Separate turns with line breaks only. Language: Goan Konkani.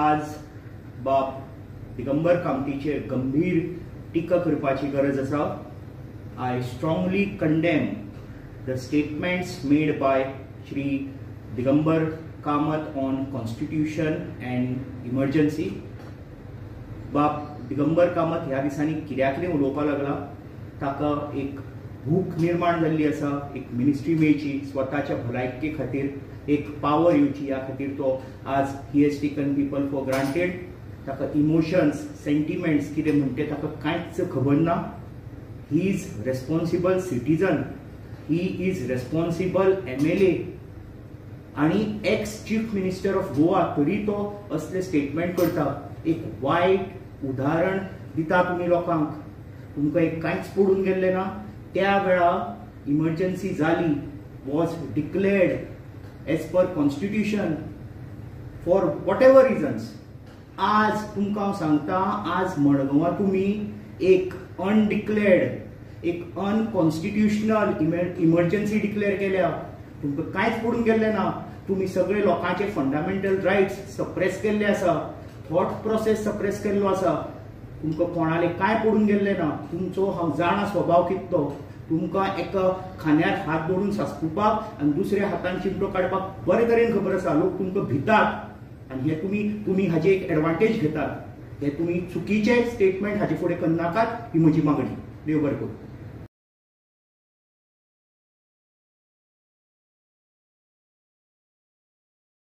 आज बाब दिगंबर कामतीचेर गंभीर टिका करपाची गरज आसा. I strongly condemn the statements made by Shri Digambar Kamat on constitution and emergency. बाब दिगंबर कामत ह्या दिसांनी कित्याक कितें उलोवपाक लागला, ताका एक भूक निर्माण जाल्ली आसा, एक मिनिस्ट्री मेळची, स्वताच्या भलायके खातीर एक पावर येवची ह्या खातीर तो आज he has taken people for granted. ताका इमोशन्स, सेंटिमेंट्स कितें म्हणटे ताका कांयच खबर ना. He is responsible citizen, he is responsible MLA आनी ex chief minister of Goa, तरी तो असले स्टेटमेंट करता. एक वायट उदाहरण दिता तुमी लोकांक. तुमकां एक कांयच पडून गेल्लें ना. त्या वेळा इमर्जन्सी जाली, was declared as per constitution for whatever reasons. आज तुमकां हांव सांगता, आज मडगांवां तुमी एक अनडिक्लेर्ड, एक अनकॉन्स्टिट्युशनल इमर्जन्सी डिक्लेअर केल्या. तुमकां कांयच पडून गेल्लें ना. तुमी सगळे लोकांचे फंडामेंटल रायट्स सप्रेस केल्ले आसा, थॉट प्रोसेस सप्रेस केल्लो आसा. तुमकां कोणाले कांय पडून गेल्लें ना. तुमचो हांव जाणा स्वभाव कितें तो. तुमकां एका खांद्यार हात दवरून सासपुपाक आनी दुसऱ्या हातान चिमटो काडपाक बरे तरेन खबर आसा. लोक तुमकां भितात आनी हे तुमी हाजी एक एडवांटेज घेतात. हे तुमी चुकीचे स्टेटमेंट हाजे फुडें करनाकात, ही म्हजी मागणी. देव बरें करूं.